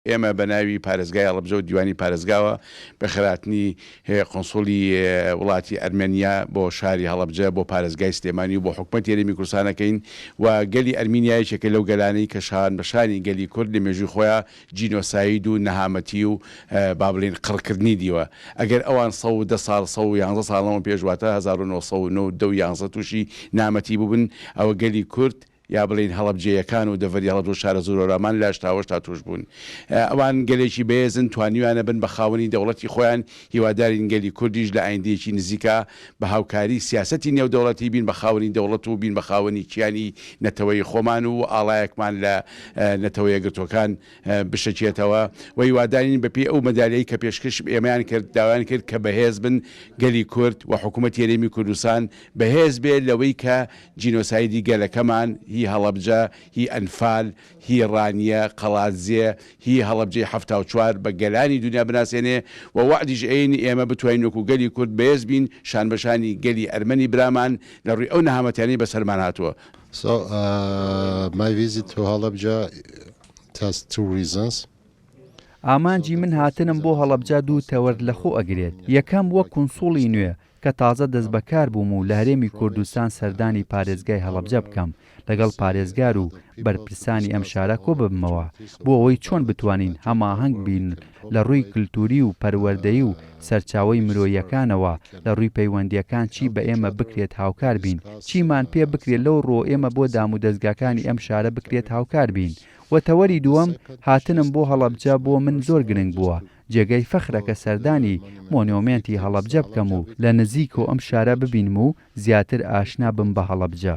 ئێمە بە ناوی پارێزگای هەڵەبجە و دیوانی پارێزگاوە بەخێرهاتنی قونسوڵی وڵاتی ئەرمەنیا بۆ شاری هەڵەبجە بۆ پارێزگای سلێمانی و بۆ حکومەتی هەرێمی کوردستان ئەکەین و گەلی ئەرمینیا یەکێکە لەو گەلانەی کە شان بە شانی گەلی کورد لە مێژووی خۆیا جینۆساید و نەهامەتی و با بڵێین قڕکردنی دیوە ئەگەر ئەوان 110 ساڵ 111 ساڵ لەمەو پێش واتە 1909 و 11 تووشی نامەتی بووبن ئەوە گەلی کورد یا بڵێین هەڵەبجەیەکان و دەڤەری هەڵەبجە و شارەزوور هەورامان لە هەشتاوهەشتا تووش بوون. ئەوان گەلێکی بەهێزن، توانیویانە بن بە خاوەنی دەوڵەتی خۆیان، هیوادارین گەلی کوردیش لە ئایندەیەکی نزیکا بە هاوکاری سیاسەتی نێودەوڵەتی بین بە خاوەنی دەوڵەت و بین بە خاوەنی کیانی نەتەوەیی خۆمان و ئاڵایەکمان لە نەتەوە یەکگرتووەکان بشەکێتەوە و هیوادارین بە پێی ئەو مەدالیای کە پێشکەش ئێمەیان کرد داوایان کرد کە بەهێز بن گەلی کورد و حکوومەتی هەرێمی کوردستان بەهێز بێ لەوەی کە جینۆسایدی گەلەکەمان، هی هەڵەبجە، هی ئەنفال، هی ڕانیە، قەڵادزێ، هی هەڵەبجەی 74 بە گەلانی دونیا بناسێنێ و وەعدیش ئەیەین ئێمە بتوانین وەکو گەلی کورد بەهێز بین شانبەشانی گەلی ئەرمەنی برامان لە ڕووی ئەو نەهامەتیانەی بەسەرمان هاتووە. So my visit to Halabja it has two reasons. ئامانجی من هاتنم بۆ هەڵەبجە دوو تەوەر لەخۆ ئەگرێت، یەکەم وەک کونسوڵی نوێ کە تازە دەستبەکار بووم و لە هەرێمی کوردستان سەردانی پارێزگای هەڵەبجە بکەم لەگەڵ پارێزگار و بەرپرسانی ئەم شارە کۆببمەوە بۆ ئەوەی چۆن بتوانین هەماهەنگ بین لە ڕووی کلتوری و پەروەردەیی و سەرچاوەی مرۆییەکانەوە لە ڕووی پەیوەندییەکان چی بە ئێمە بکرێت هاوکار بین چیمان پێ بکرێت لەو ڕووە ئێمە بۆ دامودەزگاکانی ئەم شارە بکرێت هاوکار بین و تەوەری دووەم هاتنم بۆ هەڵەبجە بۆ من زۆر گرنگ بووە جێگەی فەخرە کە سەردانی مۆنۆمێنتی هەڵەبجە بکەم و لە نزیکەوە ئەم شارە ببینم و زیاتر ئاشنا بم بە هەڵەبجە.